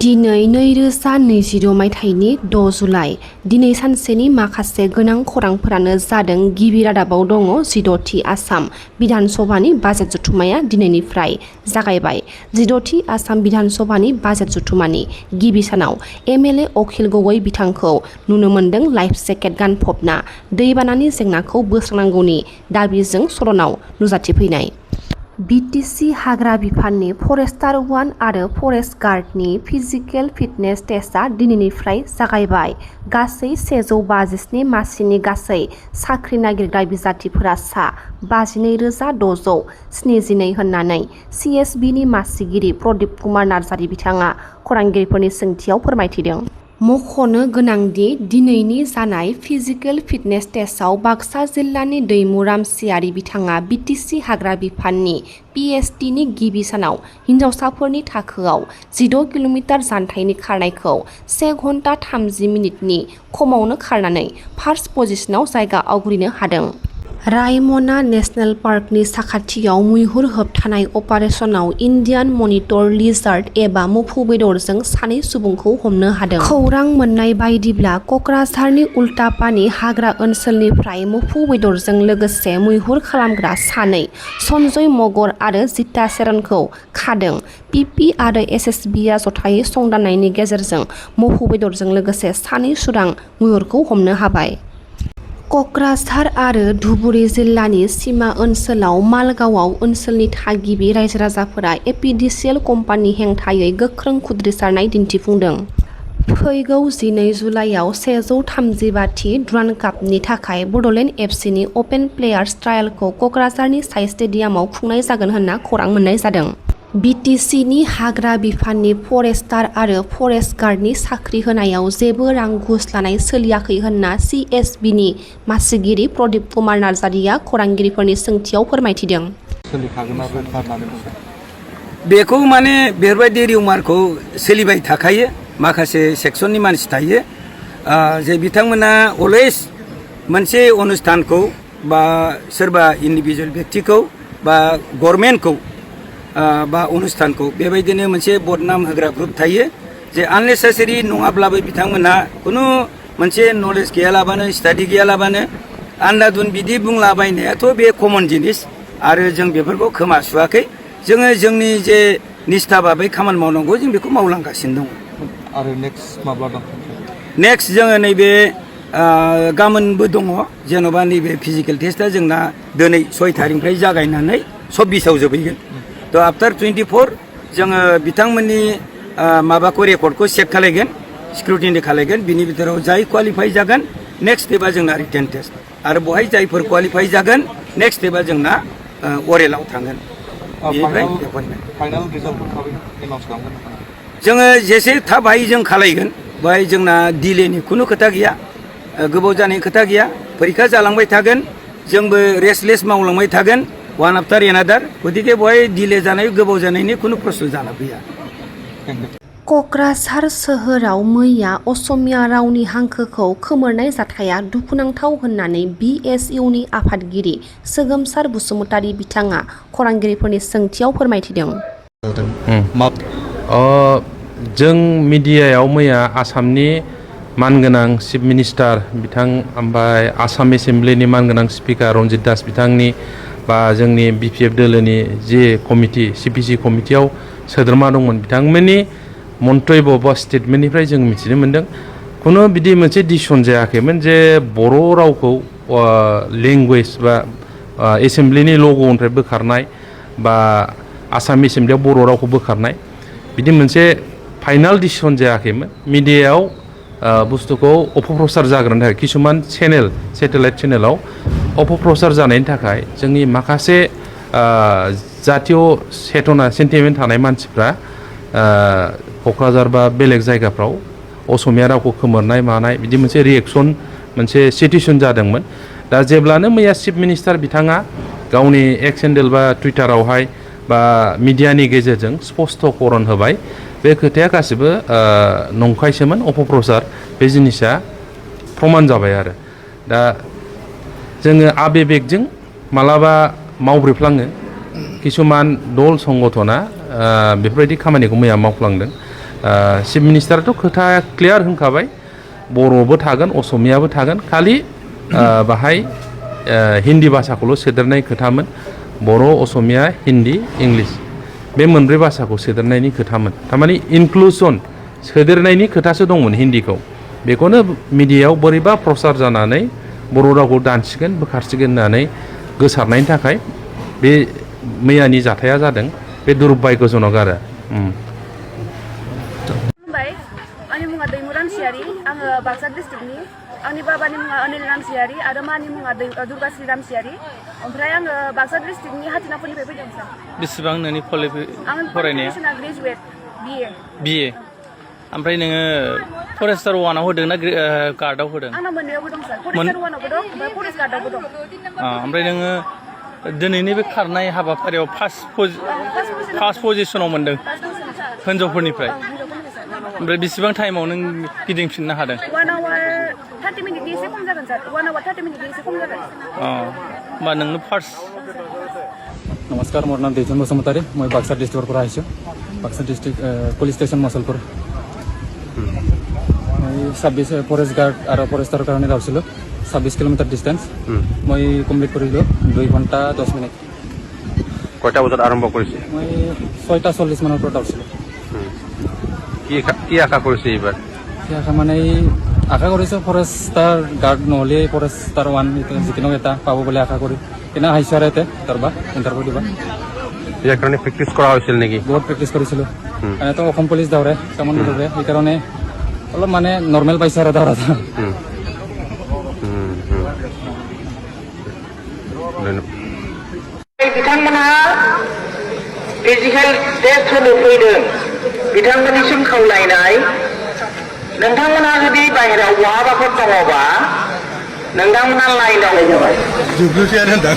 दिनै 2022 मायथाइनि 6 जुलाइ दिनै सानसेनि माखासे गोनां खौरांफोरानो जादों। गिबि रादाबाव दङ 16थि आसाम बिधान सभानि बाजेट जथुम्माया दिनैनिफ्राय जागायबाय। 16थि आसाम बिधान सभानि बाजेट जथुम्मानि गिबि सानाव एमएलए अखिल गगৈ बिथांखौ नुनो मोन्दों लाइफ जेकेट गानफबना दैबानानि जेंनाखौ बोस्रांनांगौनि दाबिजों सदनाव नुजाथिफैनाय। बिटिसि हाग्रा बिफाननि फरेस्टार 1 आरो फरेस्ट गार्डनि फिजिकेल फिटनेस टेस्टआ दिनैनिफ्राय जागायबाय। गासै 157 मासिनि गासै साख्रि नागिरग्रा बिजाथिफोरा सा 52,672 होननानै सिएसबिनि मासिगिरि प्रदीप कुमार नार्जारी बिथाङा खौरांगिरिफोरनि सोंथियाव फोरमायथिदों। मख'नो गोनांदि दिनैनि जानाय फिजिकेल फिटनेस टेस्टआव बाक्सा जिल्लानि दैमु रामसियारि बिथाङा बिटिसि हाग्रा बिफाननि पिएचटिनि गिबि सानाव हिन्जावसाफोरनि थाखोआव 16 किल'मिटार जानथाइनि खारनायखौ 1 घन्टा 30 मिनिटनि खमावनो खारनानै फार्स्ट पजिशनाव जायगा आवग्रिनो हादों। रायमना नेशनेल पार्कनि साखाथियाव मैहुर होबथानाय अपारेशनाव इन्डियान मनिटर लिजार्ड एबा मोफौ बेदरजों 2 सुबुंखौ हमनो हादों। खौरां मोननाय बायदिब्ला क'क्राझारनि उल्टापानि हाग्रा ओनसोलनिफ्राय मोफौ बेदरजों लोगोसे मैहुर खालामग्रा 2 सन्जय मगर आरो जिता सेरनखौ खादों। पिपि आरो एसएसबिआ जथायै संदाननायनि गेजेरजों मोफौ बेदरजों लोगोसे 2 सुरां मैहुरखौ हमनो हाबाय। क'क्राझार आरो धुबुरी जिल्लानि सिमा ओनसोलाव मालगावआव ओनसोलनि थागिबि रायजो-राजाफोरा एपिडिसिएल कम्पानि हेंथायै गोख्रों खुद्रिसारनाय दिन्थिफुंदों। फैगौ 12 जुलाइआव 135थि दुरान्ड कापनि थाखाय बड'लेण्ड एफसिनि अपेन प्लेयार्स ट्रायलखौ क'क्राझारनि साइ स्टेडियामाव खुंनाय जागोन होनना खौरां मोननाय जादों। बिटिसिनि हाग्रा बिफाननि फरेस्टार आरो फरेस्ट गार्डनि साख्रि होनायाव जेबो रां घुस लानाय सोलियाखै होनना सिएसबिनि मासिगिरि प्रदीप कुमार नार्जारीया खौरांगिरिफोरनि सोंथियाव फोरमायथिदों। बेखौ माने बेफोरबायदि रिउमारखौ सोलिबाय थाखायो। माखासे सेक्सननि मानसि थायो जे बिथांमोना अलवेज मोनसे अनुस्थानखौ बा सोरबा इन्डिभिजुवेल व्यक्तिखौ बा गभर्नमेन्टखौ बा अनुस्थानखौ बेबायदिनो मोनसे बदनाम होग्रा ग्रुप थायो जे आननेसेसारि नङाब्लाबो बिथांमोनहा खुनु मोनसे नलेज गैयालाबानो स्टाडि गैयालाबानो आन्दादुन बिदि बुंलाबायनायाथ' बे कमन जिनिस आरो जों बेफोरखौ खोमा सुवाखै। जोङो जोंनि जे निस्था भाबै खामानि मावनांगौ जों बेखौ मावलांगासिनो दङ। आरो नेक्स्ट माब्ला दं? नेक्स्ट जोङो नैबे गाबोनबो दङ जेन'बा नैबे फिजिकेल टेस्टआ जोंना दिनै 6 थारिखनिफ्राय जागायनानै 24आव जोबहैगोन। थ' आफ्टार 24 जोङो बिथांमोननि माबाखौ रेकर्डखौ चेक खालायगोन, स्क्रुटिनि खालायगोन। बिनि बिथोराव जाय क्वालिफाइ जागोन नेक्स्ट स्टेपआ जोंना रिटेन टेस्ट आरो बेवहाय जायफोर क्वालिफाइ जागोन नेक्स्ट स्टेपआ जोंना अरेलाव थांगोन। जोङो जेसे थाब हायो जों खालायगोन। बेवहाय जोंना दिलेनि खुनु खोथा गैया, गोबाव जानायनि खोथा गैया। फरिखा जालांबाय थागोन, जोंबो रेस्टलेस मावलांबाय थागोन वान आफ्टार एनादार। गतिके बेवहाय दिले जानाय गोबाव जानायनि खुनु प्रश्न जाना फैया। क'क्राझार सोहोराव मैया असमिया रावनि हांखोखौ खोमोरनाय जाथाया दुखुनांथाव होननानै बिएसइउनि आफादगिरि सोगोमसार बसुमतारी बिथाङा खौरांगिरिफोरनि सोंथियाव फोरमायथिदों। जों मिडियायाव मैया आसामनि मानगोनां चिफ मिनिस्टार बिथां ओमफ्राय आसाम एसेम्ब्लिनि मानगोनां स्पिकार रन्जित दास बिथांनि बा जोंनि बिपिएफ दोलोनि जे कमिटि सिपिसि कमिटियाव सोद्रोमा दंमोन बिथांमोननि मन्तब्य बा स्टेटमेन्टनिफ्राय जों मिथिनो मोन्दों खुनु बिदि मोनसे डिसिसन जायाखैमोन जे बर' रावखौ लेंगुवेज बा एसेम्ब्लिनि लग'निफ्राय बोखारनाय बा आसाम एसेम्ब्लियाव बर' रावखौ बोखारनाय बिदि मोनसे फाइनाल डिसिसन जायाखैमोन। मिडियायाव बुस्थुखौ अपप्रचार जाग्रोनो थाखाय किसुमान चेनेल सेटेलाइट चेनेलाव अपप्रचार जानायनि थाखाय जोंनि माखासे जातीय चेतना सेन्टिमेन्ट थानाय मानसिफ्रा क'क्राझार बा बेलेग जायगाफ्राव असमिया रावखौ खोमोरनाय मानाय बिदि मोनसे रिएक्सन मोनसे सिटुएसन जादोंमोन। दा जेब्लानो मैया चिफ मिनिस्टार बिथाङा गावनि एक्स हेन्डेल बा टुइटारावहाय बा मिडियानि गेजेरजों स्पष्टकरन होबाय बे खोथाया गासिबो नंखायसोमोन, अपप्रचार बे जिनिसा प्रमान जाबाय आरो दा जोङो आबेबेगजों मालाबा मावब्रेफ्लाङो किसुमान दल संगठना बेफोरबायदि खामानिखौ मैया मावफ्लांदों। चिफ मिनिस्टाराथ' खोथा क्लियार होनखाबाय बर'बो थागोन असमियाबो थागोन खालि बाहाय हिन्दी भाषाखौल' सोदेरनाय खोथामोन बर' असमिया हिन्दी इंलिश बे मोनब्रै भाषाखौ सोदेरनायनि खोथामोन थारमाने इनक्लुसन सोदेरनायनि खोथासो दंमोन हिन्दीखौ बेखौनो मिडियायाव बोरैबा प्रसार जानानै बर' रावखौ दानसिगोन बोखारसिगोन होननानै गोसारनायनि थाखाय बे मैयानि जाथाया जादों बे दुर्भाग्यजनक आरो खुलुमबाय आंनि मुङा दैमु रामसियारि आङो बाक्सा डिस्ट्रिक्टनि आंनि बाबानि मुङा अनिल रामसियारि आरो मानि मुङा दुर्गाश्री रामसियारि ओमफ्राय आङो बाक्सा डिस्ट्रिक्टनि हाथिनाफोरनिफ्राय फैदों सार बेसेबां नोंनि फरायनाया ग्रेजुवेट बिए ओमफ्राय नोङो फरेस्टार वानाव होदों ना गार्डआव होदों आंना मोननैयावबो दं सार फरेस्टार वानावबो दं ओमफ्राय फरेस्ट गार्डआवबो दं ओमफ्राय नोङो दिनैनि बे खारनाय हाबाफारियाव फार्स्ट पजिसनाव मोनदों हिनजावफोरनिफ्राय ओमफ्राय बेसेबां टाइमाव नों गिदिंफिननो हादों 1 आवार 30 मिनिटनि एसे खम जागोन सार 1 आवार 30 मिनिटनि एसे खम जागोन होमबा नोंनो फार्स्ट नमस्कार मोर नाम दैजन बसुमतारी मैं बाक्सा डिस्ट्रिक्ट पर आइसु Baksa district police station Masalpur 26 forest guard और फरेस्टर कारण रावसिलो 26 किलोमीटर डिस्टेंस मैं कमप्लीट करिलो 2 घंटा 10 मिनिट কয়টা বজাত আৰম্ভ কৰিছে मैं 6:40 माনৰ পৰা ৰাवसिलो কি আশা কৰিছে এইবাৰ আশা মানে আশা কৰিছো ফৰেষ্টাৰ গাৰ্ড নহলে ফৰেষ্টাৰ ওৱান যিকোনো এটা পাব বুলি আশা কৰি কিনা আহিছো আৰু এতে দৰবা ইণ্টাৰভিউ দিবা ইয়াৰ কাৰণে প্ৰেক্টিছ কৰা হৈছিল নেকি বহুত প্ৰেক্টিছ কৰিছিলো এনেতো অসম পুলিচ দৌৰে কামন দৌৰে সেইকাৰণে অলপ মানে নৰ্মেল পাইছে আৰু দৌৰা बिथांमोनहा फिजिकेल टेस्ट होनो फैदों बिथांमोननिसिम खावलायनाय नोंथांमोनहा जुदि बाहेरायाव बहाबाफोर दङबा नोंथांमोनहा लाइनाव जाबाय जुब्लुसियानो होनदां